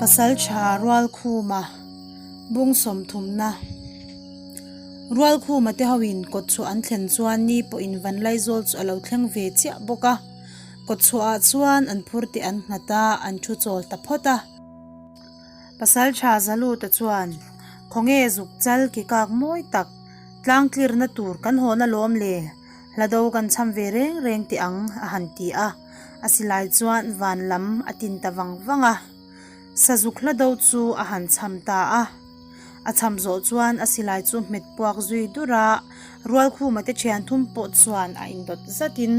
Pasalṭha Rualkhuma bung sawmthumna Rualkhuma te hoin kawtchhuah an thlen chuan ni pawhin Vanlaizawl chu a lo thleng ve chiah bawk a, kawtchhuahah chuan an phur te an nghat a, an thu chawl ta phawt a. Pasalṭha Zaluta chuan, Khawnge zuk chal ki kak mawi tak, tlang tlirna tur kan hawn alawm le, hlado kan cham ve reng reng teh ang, a han ti a. A silai chuan van lam a tin ta vang vang a. Sazuk hlado chu a han cham ta a. A cham zawh chuan a silai chu hmet puak zui dur a, Rualkhuma te thian thum pawh chuan a indawt zatin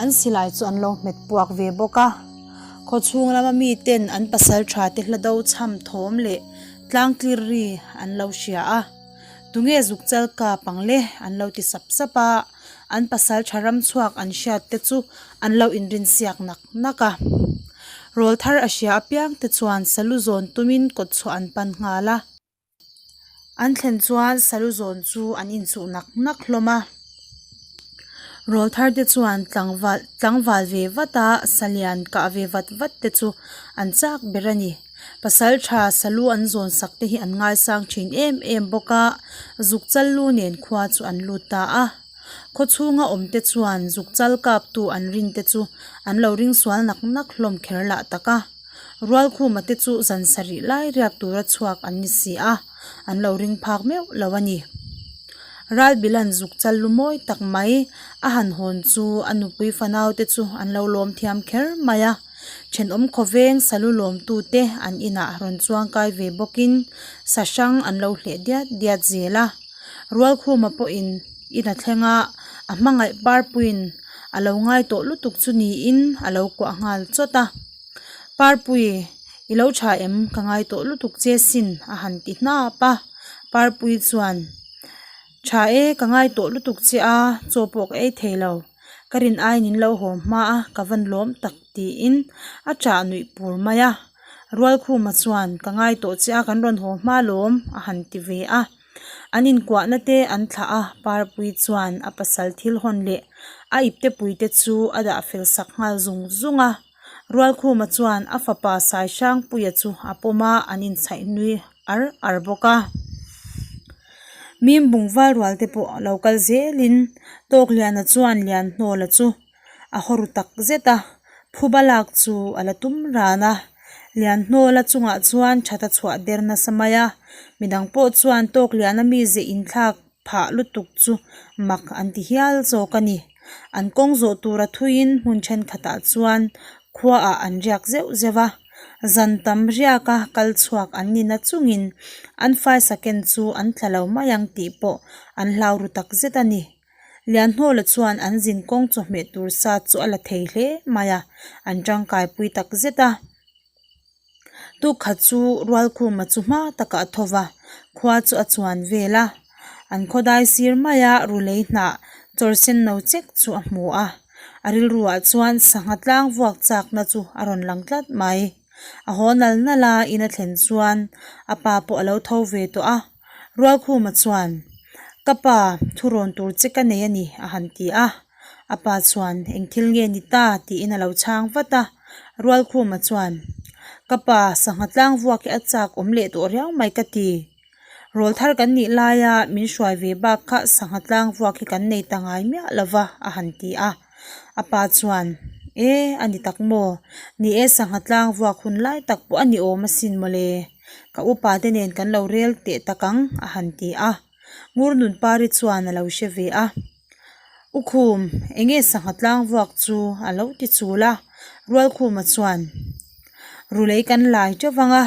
an silai chu an lo hmet puak ve bawk a. Khawchhung lama miten an pasal tha te hlado cham thawm leh tlangtlir ri an lo hria a. Tunge zuk chal kap ang le an lo ti sap sap a. An pasal tha ram chhuak an hriat te chu an lo inrinsiak nak nak a. Rawl thar a hria apiang te chuan salu zawn tumin kawt chhuah an pan nghal a. An thlen chuan salu zawn chu an inchuh nak nak hlawm a. Rawl thar te chuan tlangval tlangval ve vat a, salian kah ve vat vat te chu an chak ber a ni. Pasal tha salu an zawn sak te hi an ngaisang thin em em bawk a, zuk chal lu nen khua chu an lut ta a. Khaw chhunga awm te chuan zuk chal kap tu an rin te chu an lo ring sual nak nak hlawm kher lah tak a. Rualkhuma te chu zan sarih lai riak tura chhuak an ni si a, an lo ring phak meuh lo a ni. Ralbilan zuk chal lu mawi tak mai a han hawn chu a nupui fanau te chu an lo lawm thiam kher mai a. Thenawm khawveng salu lawmtute an inah rawn chuangkai ve bawkin sa hrang an lo hleh diat diat zel a. Rualkhuma pawhin in a thleng a, a hmangaih parpuiin a lo ngai tawh lutuk chu niin a lo kuah nghal chawt a. Parpui, i lo tha em? Ka ngai tawh lutuk che sin a han ti hnap a. Parpui chuan, Tha e, ka ngai tawh lutuk che a, chaw pawh ka ei thei lo. Ka rin aiin in lo haw hma a, ka van lawm tak tiin a chah nuih pur mai a. Rualkhuma chuan, Ka ngai tawh che a, kan rawn haw hma lawm a han ti ve a. An inkuahna te an thlah a, Parpui chuan a pasal thil hawn leh a ipte pui te chu a dah fel sak nghal zung zung a. Rualkhuma chuan a fapa Saihrangpuia chu a pawm a, an inchhaih nui ar ar bawk a. Mimbung val rual te pawh lo kal zelin Tawkliana chuan Lianhnawla chu a haw ru tak zet a, phuba lak chu a la tum ran a. Lianhnawla chungah chuan that a chhuah der nasa mai a, midang pawh chuan Tawkliana mize inthlak phah lutuk chu mak an ti hial zawk a ni. An kawng zawh tura thuiin hmun thenkhatah chuan khuaah an riak zeuh zeuh a, zan tam riaka kal chhuak an ni na chungin an faisa ken chu an tla lo mai ang tih pawh an hlau ru tak zet a ni. Lianhnawla chuan an zin kawng chawhmeh tur sa chu a la thei hle mai a, an tangkaipui tak zet a. Tukkhat chu Rualkhuma chu hma takah a tho va, khua chu a chuan vel a. An khawdai sir maia rulei hnah chawr sen no chek chu a hmu a. A rilruah chuan sangha tlang vuak chakna chu a rawn lang tlat mai. A haw nal nal a, in a thlen chuan a pa pawh a lo tho ve tawh a. Rualkhuma chuan, Ka pa, thurawn tur che ka nei a ni, a han ti a. A pa chuan, Eng thil nge ni ta? tiin a lo chhang vat a. Rualkhuma chuan, Ka pa, sangha tlang vuak hi a chak awm leh tawh riau mai ka ti. Rawl thar kan nih laia min hruai ve bak kha sangha tlang vuak hi kan nei ta ngai miah lo va, a han ti a. A pa chuan, E, a ni tak maw? Ni e, sangha tlang vuak hun lai tak pawh a ni awm asin mawle. Ka upa te nen kan lo rel teh tak ang, a han ti a. Ngurnunpari chuan a lo hre ve a. U Khum, enge sangha tlang vuak chu a lo ti chul a, Rualkhuma chuan, Rulei kan lai teuh vang a,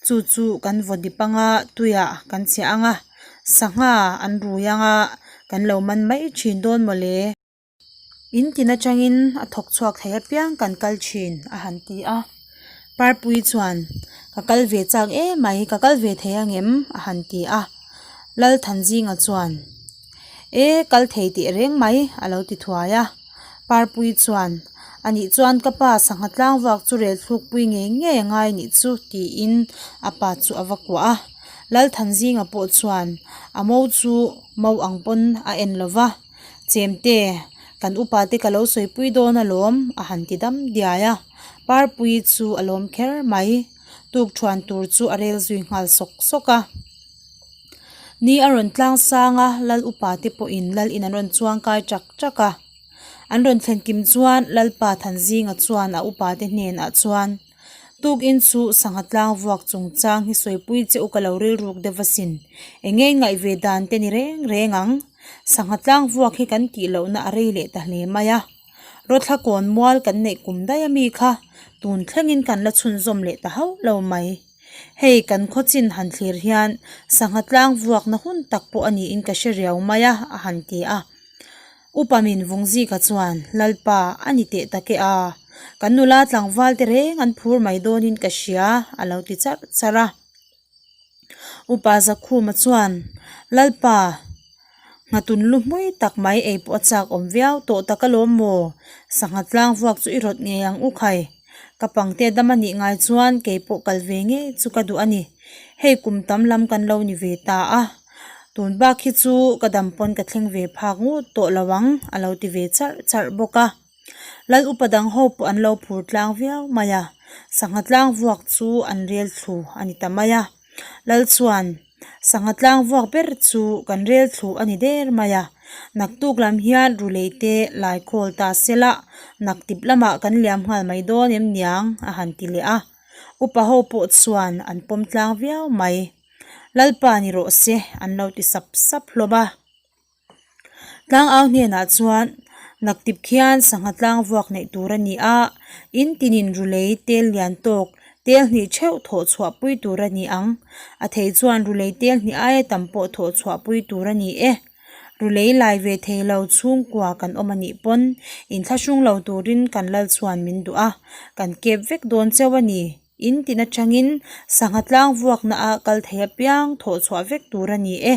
chu chu kan vaw dip ang a, tuiah kan chhiah ang a, sangha an rui ang a, kan lo man mai thin dawn mawle. In tin atangin a thawk chhuak thei apiang kan kal thin a han ti a, Parpui chuan, Ka kal ve chak emai, ka kal ve thei angem? a han ti a, Lalthanzinga chuan, E, kal thei teh reng mai, a lo ti thuai a. Parpui chuan, A nih chuan ka pa sangha tlangvuak chu rel thlukpui ngei ngei a ngai nih chu, tiin a pa chu a va kuah a. Lalthanzinga pawh chuan a mo chu mo ang pawn a en lo va, Chemte, kan upa te ka lo sawipui dawn alawm, a han ti dam diai a. Parpui chu a lawm kher mai. Tukṭhuan tur chu a rel zui nghal sawk sawk a. Ni a rawn tlang sang a, Lal upa te pawhin Lal in an rawn chuang kai ṭak ṭak a. An rawn thlen kim chuan Lalpa Thanzinga chuan a upa te hnenah chuan, Tukin chu sangha tlang vuak chungchang hi sawipui che u ka lo rilruk deuh asin. Eng nge ngaih ve dan te ni reng reng ang? Sangha tlang vuak hi kan tih lohna a rei leh ta hle mai a. Rawthla kawn mual kan neih kum daih ami kha tun thlengin kan la chhunzawm leh ta hauh lo mai. Hei kan khawchin han thlir hian sangha tlang vuakna hun tak pawh a niin ka hre riau mai a, a han ti a. Upa min Vungzika chuan, Lalpa, a ni teh tak e a, kan nula tlangval te reng an phur mai dawnin ka hria, a lo ti charh charh a. Upa Zakhuma chuan, Lalpa, nghatun lu hmui tak mai ei pawh a chak awm viau tawh tak alawm maw? Sangha tlang vuak chu i rawt ngei ang u khai. Ka pangte dam a nih ngai chuan kei pawh kal ve ngei chu ka duh a ni. Hei kum tam lam kan lo ni ve ta a, tun bak hi chu ka dam pawn ka thleng ve phak ngut tawh lo ang, a lo ti ve charh charh bawk a. Lal upa dang ho pawh an lo phur tlang viau mai a, sangha tlang vuak chu an rel thlu a ni ta mai a. Lal chuan, Sangha tlang vuak ber chu kan rel thlu a ni der mai a, naktuk lam hian rulei te lai khawl ta sela, naktip lamah kan liam nghal mai dawn em niang a han ti leh a. Upa ho pawh chuan an pawm tlang viau mai. Lalpa ni rawh se an lo ti sap sap hlawm a. Tlangau hnenah chuan naktip khian sangha tlang vuak neih tur a ni a, in tinin rulei tel lian tawk tel hnih theuh thawh chhuah pui tur a ni ang. A thei chuan rulei tel hnih aia tam pawh thawh chhuah pui tur a ni e. Rulei lai ve thei lo chhungkua kan awm a nih pawn inthlahrung lo turin kan lal chuan min duh a, kan kep vek dawn cheu a ni. In tin atangin sangha tlang vuakna ah kal thei apiang thawh chhuah vek tur a ni e.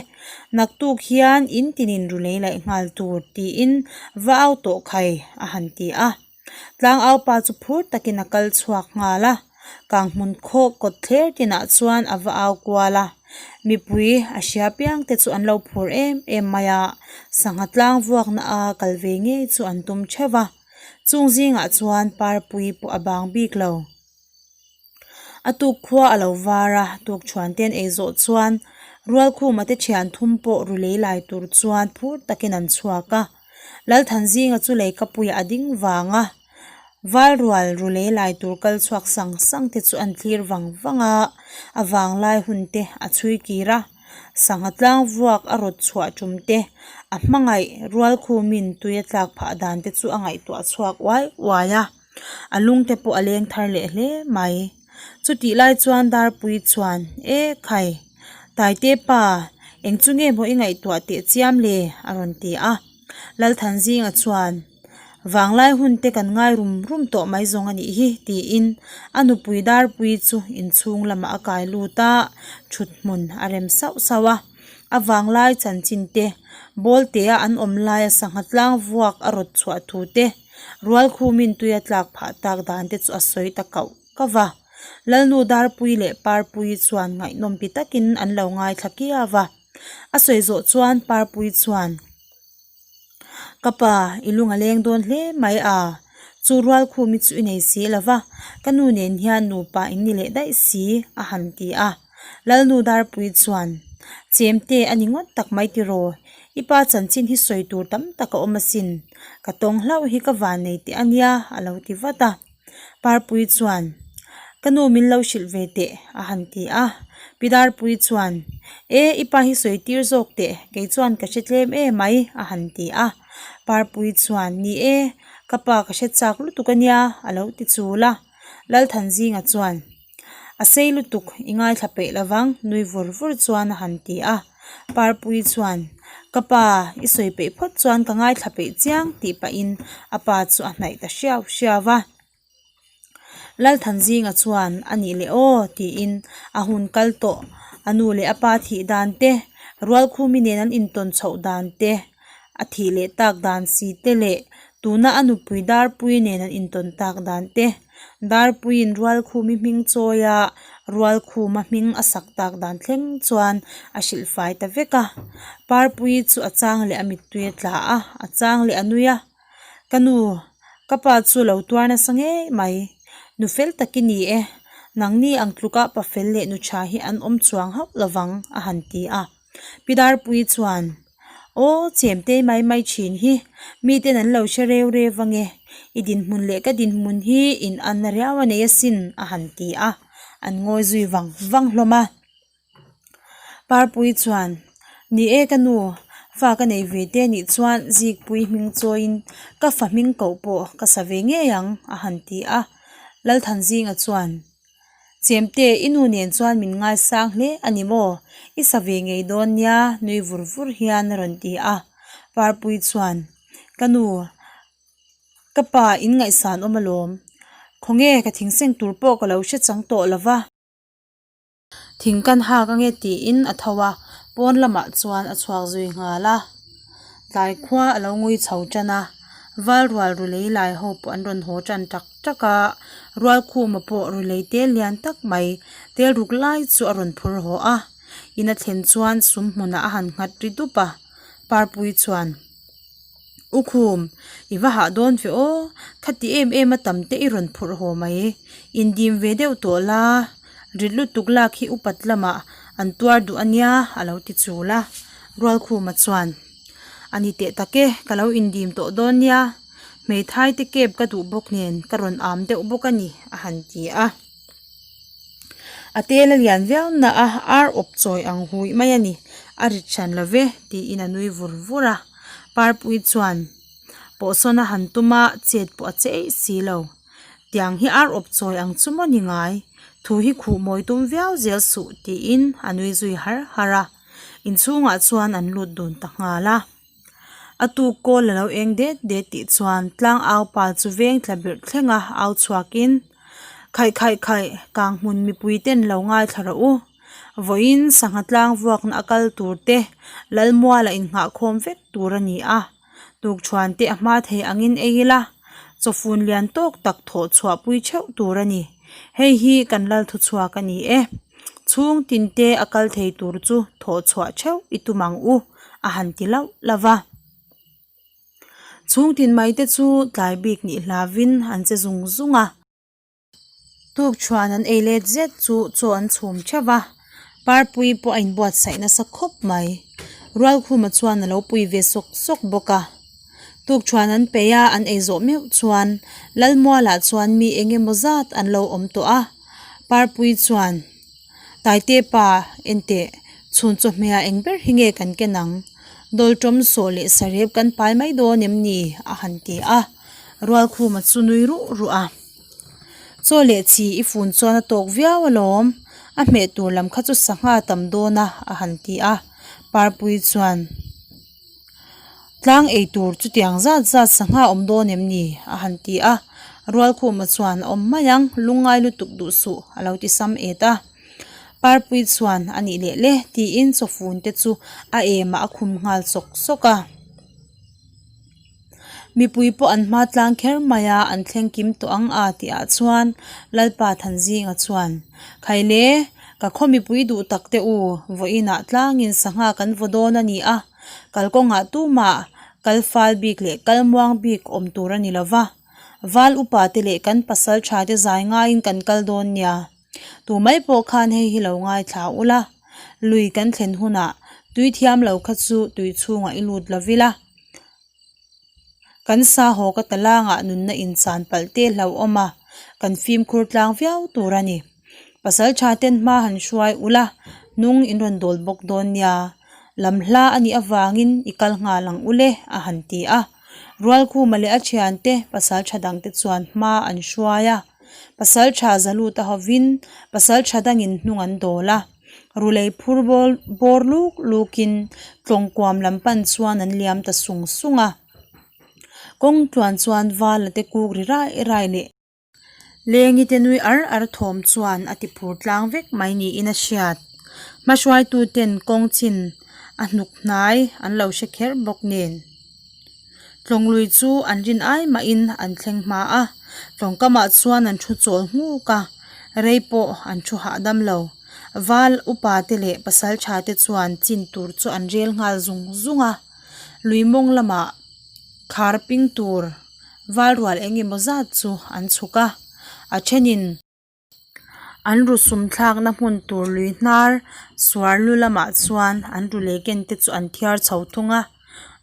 Naktuk hian in tinin rulei laih nghal tur tiin va au tawh khai a han ti a. Tlang au pa chu phur takin a kal chhuak nghal a, kang hmun khawh kawt thler tinah chuan a va au kual a. Mipui a hria piang te chu an lo phur em em mai a, sangha tlang vuakna a kal ve ngei chu an tum theuh a. Chung zingah chuan parpui pawh a bang bik lo. A tuk khua a lo var a, tuk chhuan ten ei zawh chuan Rualkhuma te thian thum pawh rulei lai tur chuan phur takin an chhuak a. Lalthanzinga chu leikapuiah a ding vang a, Valrual rulei lai tur kal chhuak sang sang te chu an thlir vang vang a, a vanglai hun te a chhui kir a, sangha tlang vuak a rawt chhuah tum te, a hmangaih Rualkhumin tui a tlak phah dan te chu a ngaihtuah chhuak uai uai a. A lung te pawh a leng thar leh hle mai. Chutih lai chuan Darpui chuan, E khai, Taite pa, eng chu nge maw i ngaihtuah teh chiam le? a rawn ti a. Lalthanzinga chuan, Vanglai hun te kan ngai rum rum tawh mai zawng a nih hi, tiin a nupui Darpui chu inchhung lamah a kai lut a, thut hmun a rem sauh sauh a. A vanglai chanchin te, Bawltea an awm laia sangha tlang vuak a rawt chhuah thu te, Rualkhumin tui a tlak phah tak dan te chu a sawi ta kauh kauh va. Lalnu Darpui leh Parpui chuan ngaihnawm pi takin an lo ngaithla kiau va. A sawi zawh chuan Parpui chuan, Ka pa, i lung a leng dawn hle mai a, chu Rualkhumi chu i nei si lo va, ka nu nen hian nupa in ni leh daih si, a han ti a. Lalnu Darpui chuan, Chemte a ni ngawt tak mai tiraw, i pa chanchin hi sawi tur tam tak a awm asin, ka tawng hlauh hi ka van nei teh a nia, a lo ti vat a. Parpui chuan, Ka nu min lo hrilh ve teh, a han ti a. Pi Darpui chuan, E, i pa hi sawi tir zawk teh, kei chuan ka hre tlem e mai, a han ti a. Parpui chuan, Ni e, ka pa ka hre chak lutuk a nia, a lo ti chul a. Lalthanzinga chuan, A sei lutuk, i ngaithla peih lovang, nui vur vur chuan a han ti a. Parpui chuan, Ka pa, i sawi peih phawt chuan ka ngaithla peih chiang, tih pahin a pa chu a hnaih ta hriau hriau a. Lalthanzinga chuan, A nih leh aw, tiin a hun kal tawh, a nu leh a pa thih dan te, Rualkhumi nen an intawn chhoh dan te, a thih leh tak dan si te leh tuna a nupui Darpui nen an intawn tak dan te, Darpuiin Rualkhumi hming chawia Rualkhuma hming a sak tak dan thleng chuan a hrilh fai ta vek a. Parpuii chu a chang leh a mittui a tla a, a chang leh a nui a. Ka nu, ka pa chu lo tuar nasa ngei mai. Nu fel tak i ni e. Nangni ang tluka pa fel leh nu tha hi an awm chuang hauh lovang, a han ti a. Pi Darpuii chuan, Aw, chemtei mai mai thin hi, miten an lo hre reu reu ange, i dinhmun leh ka dinhmun hi in anna riau a nei asin, a han ti a, an ngawi zui vang vang hlawm a. Parpuii chuan, Ni e ka nu, fa ka nei ve te nih chuan Zikpuii hming chawiin ka fa hming koh pawh ka sa ve ngei ang, a han ti a. Lalthanzinga chuan, Chemte, i nu nen chuan min ngaisang hle a ni maw? I sa ve ngei dawn nia, nui vur vur hian a rawn ti a. Parpuii chuan, Ka nu, ka pa in ngaihsan awm alawm. Khawnge ka thingseng tur pawh ka lo hre chang tawh lo va. Thing kan hak ange tiin a tho a, pawn lamah chuan a chhuak zui nghal a. Tlai khua a lo ngui chho tan a, val rual rulei lai ho pawh an rawn haw tan tak tak a, Rualkhuma pawh rulei tel lian tak mai tel ruk lai chu a rawn phur haw a, in a thlen chuan sum hmunah a han nghat ri dup a, Parpui chuan. U Khum, i va hah dawn ve aw, khati em em a tam te i rawn phurh haw mai. Indim ve deuh tawh la, rit lutuk lak hi upat lamah an tuar duh a nia a lo ti chul a. Rualkhuma chuan, A ni teh tak e, ka lo indim tawh dawn nia, hmeithai te kep ka duh bawk nen ka rawn am deuh bawk a ni a han ti a. A tel a lian viau na a, ar awp chawi ang hui mai a ni, a rit hran lo ve tiin a nui vur vur a. Parpui chuan pawhsawn a han tum a, chet pawh a che eih si lo. Tiang hi ar awp chawi ang chu maw ni ngai, thu hi khuh mawi tum viau zel suh tiin a nui zui har har a. Inchhungah chuan an lut dun ta nghal a. A tuk kawl a lo eng det det tih chuan tlang au pa chu veng tla birh thleng a au chhuakin, Khaih khaih khaih, kang hmun mipui ten lo ngaithla rawh u. Vawiin sangha tlang vuakna a kal tur te Lalmuala innghahkhawm vek tur a ni a, tukṭhuan te a hma thei angin ei ila, chawfun lian tawk tak thawh chhuah pui theuh tur a ni. Hei hi kan lal thuchhuak a ni e. Chhung tin te a kal thei tur chu thawh chhuah theuh i tum ang u. a han ti lauh lauh va. Chhung tin mai te chu tlai bik nih hlavin an che zung zung a. Tukṭhuan an ei let zet chu chaw an chhum theuh va, Parpui pawh a inbuatsaih nasa khawp mai. Rualkhuma chuan a lo pui ve sawk sawk bawk a. Tukṭhuan an peih a, an ei zawh meuh chuan Lalmualah chuan mi eng emaw zat an lo awm tawh a. Parpui chuan. Taite pa, enteh, chhun chawhmehah eng ber hi nge kan ken ang? Dawlṭawm sawh leh sarep kan pai mai dawn em ni? a han ti a. Rualkhuma chu nui ruh ruh a. Chaw leh chi i fun chuan a tawk viau alawm, a hmeh tur lam kha chu sangha tam dawn a, a han ti a. Parpui chuan. Tlang ei tur chutiang zat zat sangha awm dawn em ni? a han ti a. Rualkhuma chuan a awm mai ang, lungngai lutuk duh suh a lo ti sam et a. Parpui chuan a nih leh le tiin chawfun te chu a emah a khum nghal sawk sawk a. Mipui pawh an hma tlang kher mai a, an thleng kim tawh ang a tihah chuan Lalpa Thanzinga chuan, Khaile, ka khaw mipui duh tak te u, vawiinah tlangin sangha kan vaw dawn a ni a, kalkawngah tumah kal fal bik leh kal muang bik awm tur a ni lo va, val upa te leh kan pasal tha te zai ngaiin kan kal dawn nia. Tu mai pawh khan hei hi lo ngaithla ula, lui kan thlen hunah tui thiam lo kha chu tui chhungah i lut lo ila. Kan sa haw ka talangah nunna inchan palh te hlauhawm a, kan fimkhur tlang viau tur a ni. Pasal tha ten hma han hruai ula, hnung in rawn dawl bawk dawn nia. Lam hla a nih avangin i kal nghal ang ule a han ti a. Rualkhuma leh a thiante pasal tha dangte chuan hma an hruai a. Pasal tha Zaluta hovin pasal tha dangin hnung an dawl a. Rulei phur bawr luk lukin tlawngkuam lam pan chuan an liam ta sung sung a. Kawng tluan chuan vala te kuk ri rai rai leh lengi te nui ar ar thawm chuan a ti phur tlang vek mai niin a hriat. Hmahruaitu ten kawng chin a hnuk hnai an lo hre kher bawk nen. Tlawnglui chu an rin ai mahin an thleng hma a, tlawngkamah chuan an thu chawl nghuk a, rei pawh an thu hahdam lo. Val upa te leh pasal tha te chuan chin tur chu an rel nghal zung zung a, lui mawng lamah khar ping tur val rual eng emaw zat chu an chhuk a, a thenin. An ru sum thlakna hmun tur lui hnar suar lu lamah chuan an ru leh ken te chu an thiar chho thung a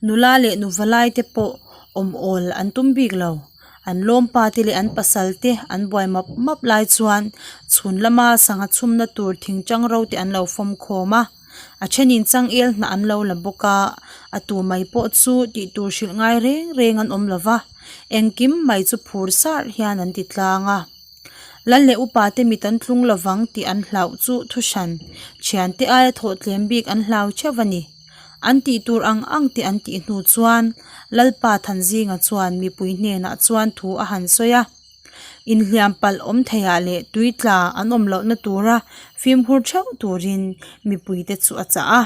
nula leh nu valai te pawh awm awl an tum bik lo an lawmpa te leh an pasal te an buai map map lai chuan chhun lama sangha chhumna tur thing tang ro te an lo fawm khawm a a thenin changel hnah an lo la bawk a a tu mai pawh chu tih tur hrilh ngai reng reng an awm lo va engkim mai chu phur sarh hian an ti tlang a. Lal leh upa te mit an tlung lovang tih an hlauh chu thu hran, thiante aia thawh tlem bik an hlau theuh a ni. An tih tur ang ang te an tih hnu chuan Lalpa Thanzinga chuan mipui hnenah chuan thu a han sawi a. Inhliam palh awm theiah leh tui tla an awm lohna tura fimkhur theuh turin mipuite chu a chah a.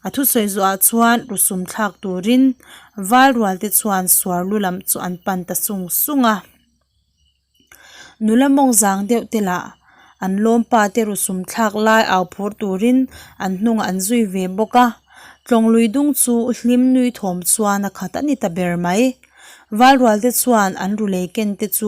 A thusawi zuah chuan rusum thlak turin Valrual te chuan suar lu lam chu an pan ta sung sung a. Nula mawng zang deuh te lah an lawmpa te rusum thlak lai au phur turin an hnungah an zui ve bawk a tlawng lui dung chu hlim nui thawm chuan a khat a ni ta ber mai. Valrual te chuan an ru lei ken te chu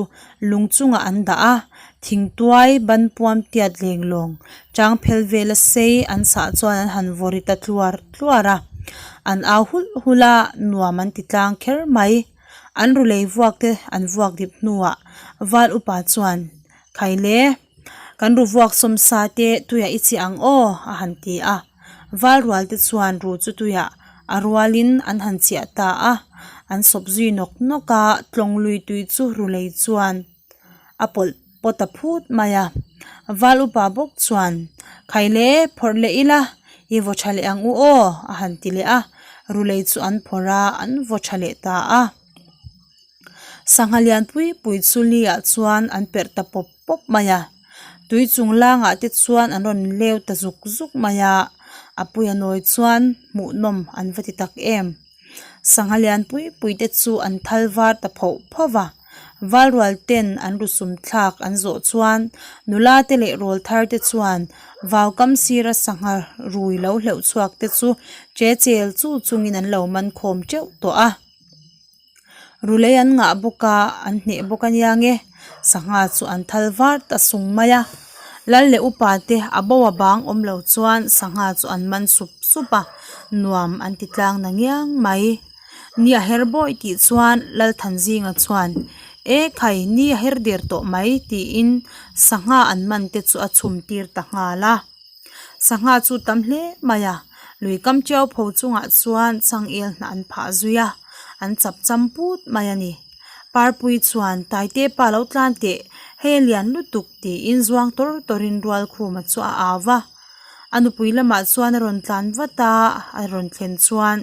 lung chungah an dah a thingtuai ban puam tiat leng lawng chang phel vela sei an chhah chuan an han vaw ri ta tluar tluar a an au hulh hulh a nuam an ti tlang kher mai. An ru lei vuak te an vuak dip hnuah val upa chuan Khaile kan ru vuak sawmsa te tuiah i chiah ang aw a han ti a. Val rual te chuan ru chu tuiah a rualin an han chiah ta a. An sawp zui nawk nawk a, tlawng lui tui chu ru lei chuan a pawlh pawt a phut mai a. Val upa bawk chuan, Khaile, phawrh leh ila, i vaw tha leh ang u aw, a han ti leh a. Rulei chu an phawrh a, an vaw tha leh ta a. Sangha lian pui pui chu li ah chuan an perh ta pawp pawp mai a. Tui chung langah te chuan an rawn leu ta zuk zuk mai a. A puia nawi chuan hmuhnawm an va ti tak em. Sangha lian pui pui te chu an thal var ta phoh phoh va, Valrual ten an rusum thlak an zawh chuan nula te leh rawl thar te chuan vau kam sira sangha rui lo hleuh chhuak te chu che chel chu chungin an lo man khawm teuh tawh a. Rulei an ngah bawk a, an hneh bawk a nia nge, sangha chu an thal var ta sung mai a. Lal leh upa te a bo a bang awm lo chuan sangha chu an man sup sup a, nuam an ti tlang na ngiang mai. Ni a her bawi tih chuan Lalthanzinga chuan, E khai, ni a her der tawh mai tiin sangha an man te chu a chhum tir ta nghal a. Sangha chu tam hle mai a, lui kam tiau pho chungah chuan changel hnah an phah zui a, an chap cham put mai a ni. Parpui chuan Taite pa lo tlan teh, hei a lian lutuk tiin zuang tawr tawrin Rualkhuma chu a au va. A nupui lamah chuan a rawn tlan vat a, a rawn thlen chuan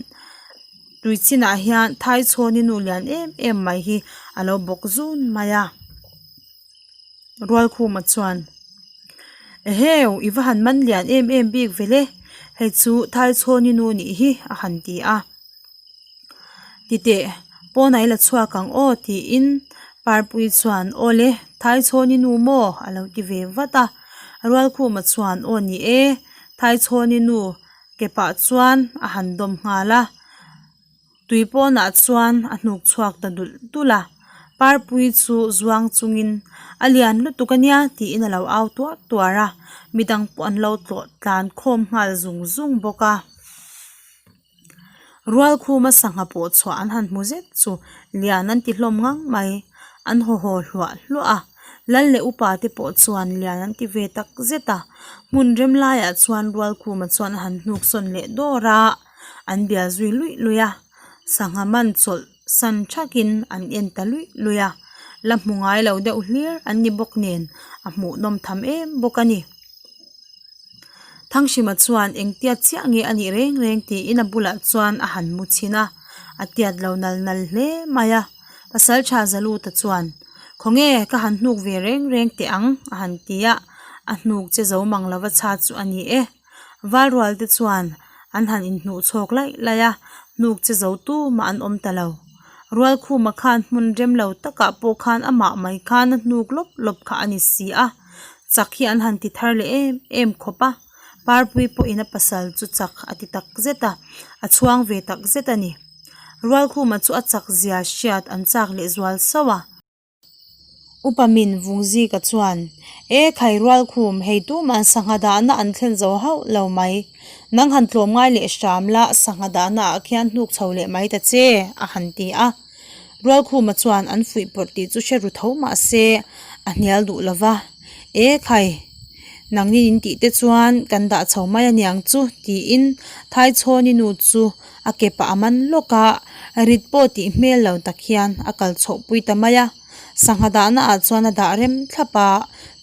tui chinah hian Thaichhawni nu lian em em mai hi a lo bawk zun mai a. Rualkhuma chuan, Eheu, i va han man lian em em bik ve le, hei chu Thaichhawni nu nih hi a han ti a. Titeh, pawnah i la chhuak ang aw tiin Parpui chuan, Aw le, Thaichhawni nu maw? a lo ti ve vat a. Rualkhuma chuan, Aw ni e, Thaichhawni nu ke pah chuan a han dawm nghal a. Tui pawnah chuan a hnuk chhuak ta dulh dulh a. Parpui chu zuang chungin, A lian lutuk a nia tiin a lo au tuar tuar a. Midang pawh an lo tlawh tlan khawm nghal zung zung bawk a. Rualkhuma sangha pawh chhuah an han hmu zet chu lian an ti hlawm ngang mai. An haw haw hluah hluah a, Lal leh upa te pawh chuan lian an ti ve tak zet a. Hmun rem laiah chuan Rualkhuma chuan a han hnuk sawn leh dawr a, an bial zui luih luih a. Sangha man chawlh san thakin an en ta luih luih a, la hmu ngai lo deuh hlir an ni bawk nen a hmuhnawm tham em bawk a ni. Thanghrima chuan engtiat chiah nge a nih reng reng tiin a bulah chuan a han mu chhin a, a tiat lo nal nal hle mai a. Pasaltha Zaluta chuan, Khawnge ka han hnuk ve reng reng teh ang a han ti a, a hnuk che zo mang lova chha chu a ni e. Valrual te chuan an han inhnuh chhawk laih laih a, hnuk che zo tumah an awm ta lo. Rualkhuma khan hmun rem lo takah pawh khan amah mai khan a hnuk lawp lawp kha a ni si a. Chak hi an han ti thar leh em em khawp a, Parpui pawhin a pasal chu chak a ti tak zet a, a chhuang ve tak zet a ni. Rualkhuma chu a chak zia hriat an chak leh zual sauh a. Upa min Vungzika chuan, E khai Rualkhum, hei tuman sangha dahna an thlen zo hauh lo mai. Nang han tlawm ngai leh hram la, sangha dahna ah khian hnuk chho leh mai ta che, a han ti a. Rualkhuma chuan an fuih pawrh tih chu hre ru tho mah se, a hnial duh lo va. E khai, nangni in tih te chuan kan dah chho mai aniang chu, tiin Thaichhawni nu chu a ke pah a man lawk a, rit pawh tih hmel lo tak hian a kal chhoh pui ta mai a. Sangha dahna ah chuan a dah rem thlap a,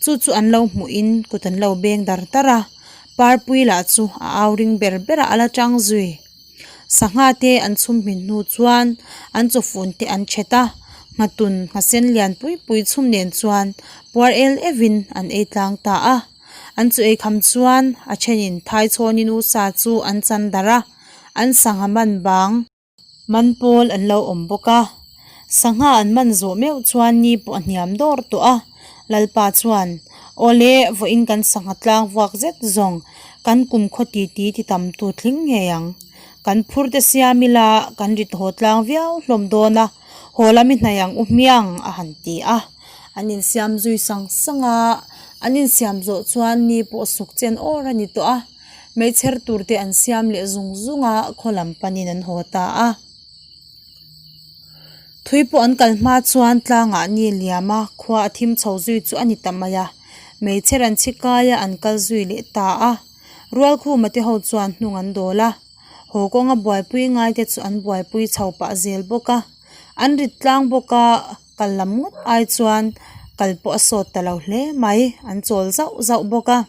chu chu an lo hmuhin kut an lo beng dar dar a, Parpui lah chu a au ring ber ber a, a la tang zui. Sangha te an chhum hmin hnu chuan an chawfun te an thet a, nghatun nghasen lian pui pui chhum nen chuan puar el evin an ei tlang ta a. An chu ei kham chuan a thenin Thaichhawni nu sa chu an chan darh a, an sangha man bang. Man pawl an lo awm bawk a, sangha an man zawh meuh chuan ni pawh a hniam dawr tawh a, Lalpa chuan, Awle, vawiin kan sangha tlang vuak zet zawng kan kum khaw ti ti ti tam tu tling ngei ang. Kan phur te siam ila kan rit haw tlang viau hlawm dawn a, haw lam i hnaih ang u hmiang a han ti a. An insiam zui sang sang a, an insiam zawh chuan ni pawh suk chen awr a ni tawh a. Meichher tur te an siam leh zung zung a, khaw lam panin an haw ta a. Thui pawh an kal hma chuan tlangah ni liam a, khua a thim chho zui chu a ni ta mai a. Meichher an chhi kai a, an kal zui leh ta a. Rualkhuma te ho chuan hnung an dawl a, haw kawnga buaipui ngai te chu an buaipui chho pah zel bawk a. An rit tlang bawk a, kal lam ngawt ai chuan kal pawh a sawt ta lo hle mai, an chawl zauh zauh bawk a.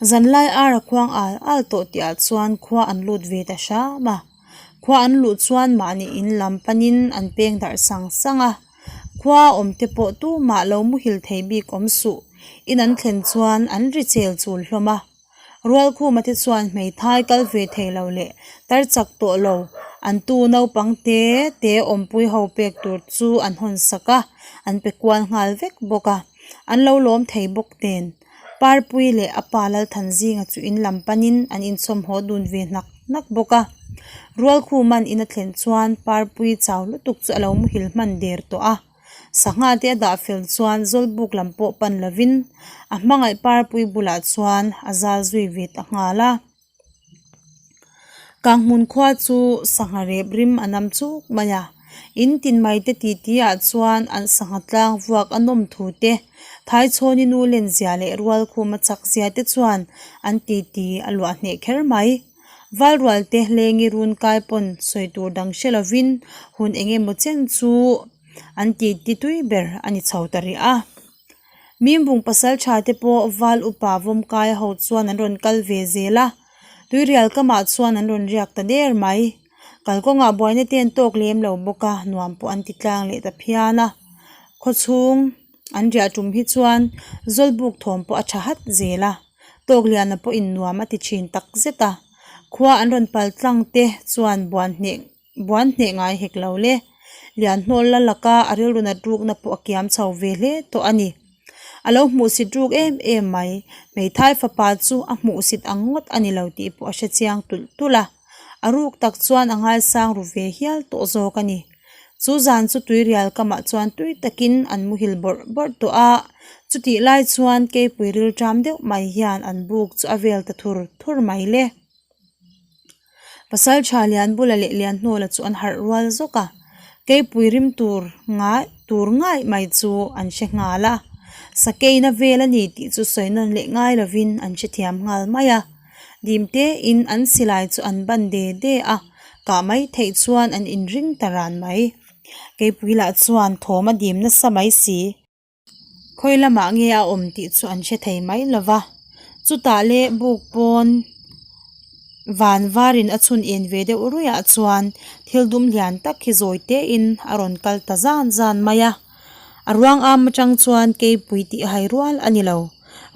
Zanlai ar a khuang al al tawh tih ah chuan khua an lut ve ta hram a, khua an luh chuan mahni in lam panin an peng darh sang sang a, khua awm te pawh tumah lo muhil thei bik awm suh, in an thlen chuan an ri chel chul hlawm a, Rualkhuma te chuan hmeithai kal ve thei lo leh tar chak tawh lo an tu naupang te te awmpui ho pek tur chu an hawn sak a, an pe kual nghal vek bawk a, an lo lawm thei bawk nen. Parpui leh a pa Lalthanzinga chu in lam panin an inchawm haw dun ve hnak hnak bawk a. Rualkhuman in a thlen chuan Parpui chau lutuk chu a lo muhil hman der tawh a. Sangha te a dah fel chuan Zawlbuk lam pawh pan lovin a hmangaih Parpui bulah chuan a zal zui ve ta nghal a. Kanghmun khua chu sangha rep rim a nam chuk mai a, in tin mai te titi ah chuan an sangha tlang vuak a nawm thu te, Thaichhawni nu len zia leh Rualkhuma chak zia te chuan an titi a luah hneh kher mai. Valrual te Hlengi run kai pawn sawi tur dang hre lovin hun eng emaw chen chu an titi tui ber a ni chho ta rih a. Mimbung pasal tha te pawh val upa vawmkai ho chuan an rawn kal ve zel a, tuirial kamah chuan an rawn riak ta der mai. Kalkawngah buaina te an tawk lem lo bawk a, nuam pawh an ti tlang leh ta phian a. Khawchhung an riah tum hi chuan Zawlbuk thawm pawh a tha hat zel a, Tawkliana pawhin nuam a ti thin tak zet a. Khua an rawn pal tlang te chuan buan hneh Buan hneh ngai hek lo le. Lianhnawl la laka a rilru nat rukna pawh a kiam chho ve hle tawh a ni. A lo hmuhsit ruk em em mai. Hmeithai fapa chu a hmuhsit ang ngawt a ni lo tih pawh a hre chiang tulh tulh a. A ruk tak chuan a ngaisang ru ve hial tawh zawk a ni. Chu zan chu tuirial kamah chuan tui takin an muhil bawrh bawrh tawh a. Chutih lai chuan keipui rilṭam deuh mai hian an buk chu a vel ta thur thur mai le. Pasal tha Lianbula leh Lianhnawla chu an harh rual zawk a, keipui rim tur ngai tur ngaih mai chu an hre nghal a, sakeina vel a ni tih chu sawi nawn leh ngai lovin an hrethiam nghal mai a, dim tein an silai chu an ban de de a, kah mai theih chuan an inring ta ran mai. Keipui lah chuan thawm a dim nasa mai si. Khawi lamah nge a awm tih chu an hre thei mai lo va, chutah leh buk pawn van varin a chhun en ve deuh ruihah chuan thil dum lian tak hi zawi tein a rawn kal ta zan zan mai a, a ruang am atang chuan keipui tih hai rual a ni lo,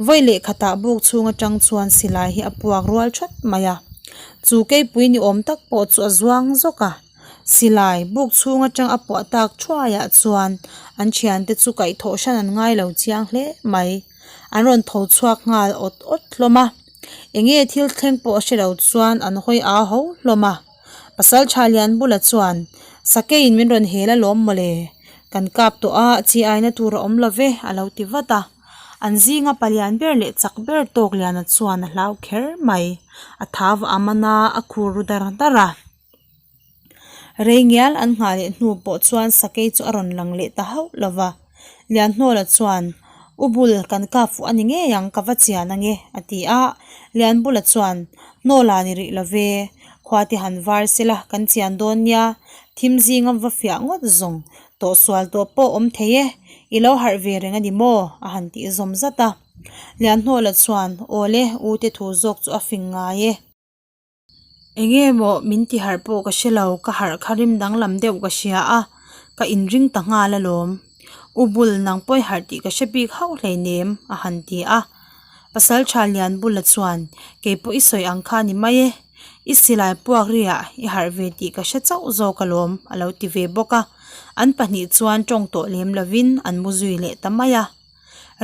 vawi leh khatah buk chhung atang chuan silai hi a puak rual that mai a, chu keipui ni awm tak pawh chu a zuang zawk a. Silai buk chhung atang a puah tak thuaiah chuan an thiante chu kaihthawh hran an ngai lo chiang hle mai. An rawn tho chhuak nghal awt awt hlawm a, enge thil thleng pawh hre lo chuan an hawi au ho hlawm a. Pasal tha lian bula chuan sakeiin min rawn hel alawm mawle. Kan kap tawh a, chi aina tur a awm lo ve, a lo ti vat a. An zinga palian ber leh chak ber tawk liana chuan a hlau kher mai. A thau a man a, a khur ru dar dar a. Rei ngial an nghah leh hnu pawh chuan sakei chu a rawn lang leh ta hauh lo va. Lianhnawla chuan, U bul, kan kap fuh a ni ngei ang, ka va chian ange, a ti a. Lianbula chuan, Hnawla ni rih lo ve, khua te han var sela kan chian dawn nia, thim zinga va fiah ngawt zawng, tawh sual tawh pawh awm thei e, i lo harh ve reng a ni maw? a han tih zawm zat a. Lianhnawla chuan, Awle, u te thu zawk chu a fing ngai e. Enge maw min ti harh pawh ka hre lo, ka harh kha rim danglam deuh ka hria a, ka inring ta nghal alawm. U bul nang pawi harh tih ka hre bik hauh hleinem a han ti a. Pasaltha Lianbula chuan kei pawh i sawi ang kha ni mai e, i silai puak riah i harh ve tih ka hre chauh zawk alawm a lo ti ve bawk a. An pahnih chuan tawng tawh lem lovin an mu zui leh ta mai a.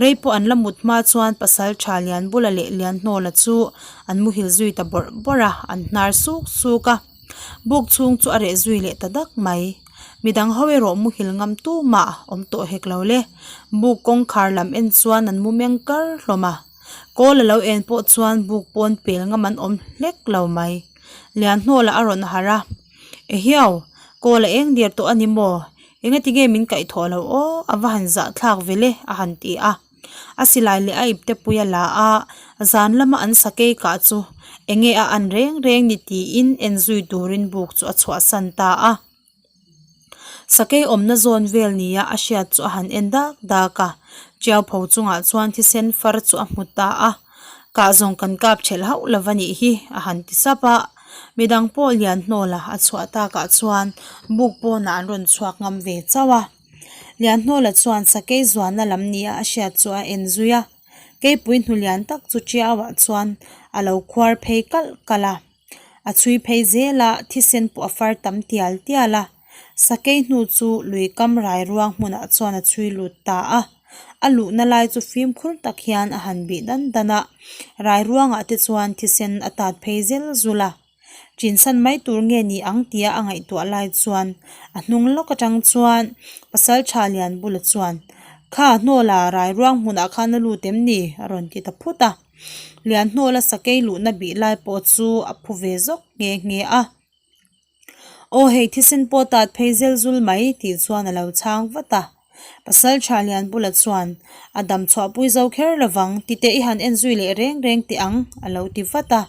Rei pawh an la mut hma chuan pasal tha Lianbula leh Lianhnawla chu an muhil zui ta bawrh bawrh a, an hnar suk suk a. Buk chhung chu a reh zui leh ta dak mai. Midang ho erawh muhil ngam tumah awm tawh hek lo le. Buk kawngkhar lam en chuan an mu meng kar hlawm a. Kawl a lo en pawh chuan buk pawn pel ngam an awm hlek lo mai. Lianhnawla a rawn harh a, Ehiau, kawl a eng der tawh a ni maw? Engati nge min kaih thawh lo aw, a va han zah thlak ve le, a han ti a. A silai leh a ipte pui a la a, zan lama an sakei kah chu enge a an reng reng ni tiin en zui turin buk chu a chhuahsan ta a. Sakei awmna zawn vel nia a hriat chu a han en dak dak a, Tiau pho chungah chuan thisen far chu a hmu ta a. Kah zawng kan kap thelh hauh lo va nih hi, a han ti sap a. Midang pawh lian hnawla a chhuah takah chuan buk pawnah an rawn chhuak ngam ve chauh a. Lian hnawla chuan sakei zuanna lam nia a hriat chu a en zui a. Keipui hnu lian tak chu Tiauah chuan a lo khuar phei kalh kalh a. A chhui phei zel a, thisen pawh a far tam tial tial a. Sakei hnu chu lui kam rai ruang hmunah chuan a chhui lut ta a. A luhna lai chu fimkhur tak hian a han bih dan dan a, rai ruangah te chuan thisen a tat phei zel zul a. Chinsan mai tur nge ni ang tia a ngaihtuah lai chuan a hnung lawk atang chuan Pasaltha Lianbula chuan, Kha hnawla rai ruang hmunah khan a lut em ni? a rawn ti ta phut a. Lianhnawla sakei luhna bih lai pawh chu a phu ve zawk nghe nghe a. Aw hei thisen pawh tat phei zel zul mai tih chuan a lo chhang vat a. Pasal tha lian bula chuan a dam chhuah pui zo kher lovang titeh i han en zui leh reng reng teh ang a lo ti vat a.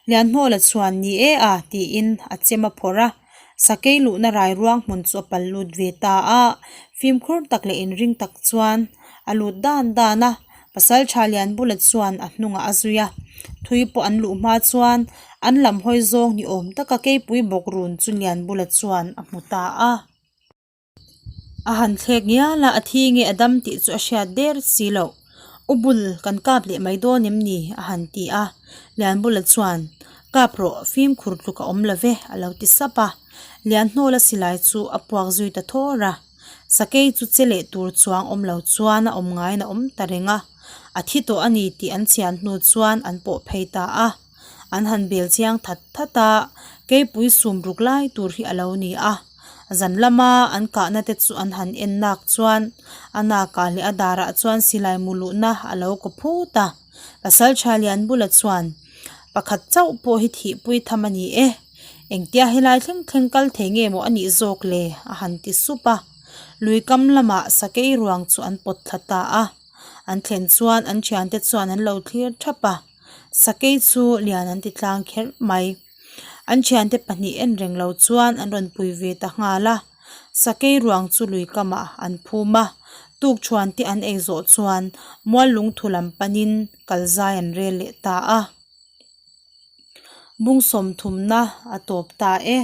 Lianhnawla chuan ni e a tiin a chem a phawrh a. Sakei luhna rai ruang hmun chu a pal lut ve ta a. Fimkhur tak leh inring tak chuan a lut dan dan a. Pasal tha lian bula chuan a hnungah a zui a, thui pawh an luh hma chuan an lam hawi zawng ni awm taka keipui bawk run chu lian bula chuan a hmu ta a. A han thlek ngial a, a thi nge a dam tih chu a hriat der si loh. U bul kan kap leh mai dawn em ni? a han ti a. Lian bula chuan, Kap rawh, fimkhur tluk a awm lo ve, a lo ti sap a. Lianhnawla silai chu a puak zui ta thawr a. Sakei chu che leh tur chuang awm lo chuan a awm ngaiin a awm ta reng a, a thi tawh a ni tih an chhian hnu chuan an pawh phei ta a. An han bel chiang that that a, keipui sum ruk lai tur hi a lo ni a. Zan lama an kahna te chu an han en nak chuan a nakah leh a darah chuan silai mu luhna a lo kaw phut a. Pasaltha Lianbula chuan, Pakhat chauh pawh hi thihpui tham a ni e. Engtia helai thleng thleng kal thei nge maw a nih zawk le? a han ti sup a. Lui kam lamah sakei ruang chu an pawt thla ta a. An thlen chuan an thiante chuan an lo thlir thap a. Sakei chu lian an ti tlang kherh mai. An thiante pahnih en reng lo chuan an rawn pui ve ta nghal a. Sakei ruang chu lui kamah an phum a. Tukṭhuan te an ei zawh chuan mual lungthu lam panin kal zai an rel leh ta a. Bung sawmthumna a tawp ta e.